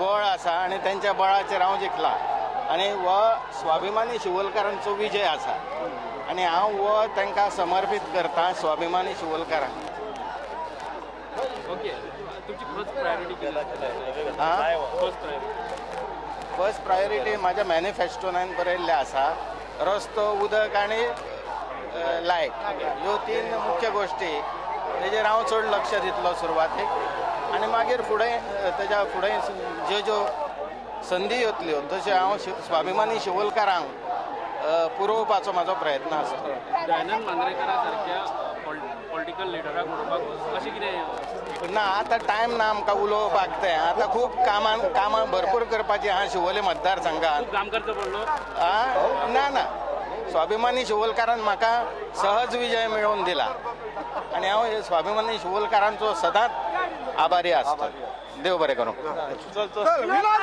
बळ आसा आनी तेंच्या बळाचेर हांव जिखला आनी हो स्वाभिमानी शिवोलकारांचो विजय आसा आनी हांव हो तांकां समर्पीत करता, स्वाभिमानी शिवोलकारांक. ओके, तुमची फर्स्ट प्रायोरिटी कितें? हा. First priority. फर्स्ट प्रायोरिटी म्हाज्या मॅनिफेस्टोन हांवें बरयल्लें आसा, रस्तो, उदक आनी लायट, ह्यो तीन मुख्य गोश्टी. तेजेर हांव चड लक्ष दितलो सुरवातेक आनी मागीर फुडें तेज्या फुडें ज्यो ज्यो संदी येतल्यो तशें हांव स्वाभिमानी शिवोलकारांक पुरोवपाचो म्हाजो प्रयत्न आसतलो. दयानंद मांद्रेकरा सारक्या पॉलिटिकल लिडराक उडोवपाक अशें कितें? ना, आतां टायम ना आमकां उलोवपाक तें. आतां खूब कामां कामां भरपूर करपाचीं आहा शिवोले मतदारसंघात. खूब काम करचो पडलो? आ? ना ना, स्वाभिमानी शिवोलकारान म्हाका सहज विजय मेळोवन दिला आनी हांव हे स्वाभिमानी शिवोलकारांचो सदांच आभारी आसता. देव बरें करूं. विनोद.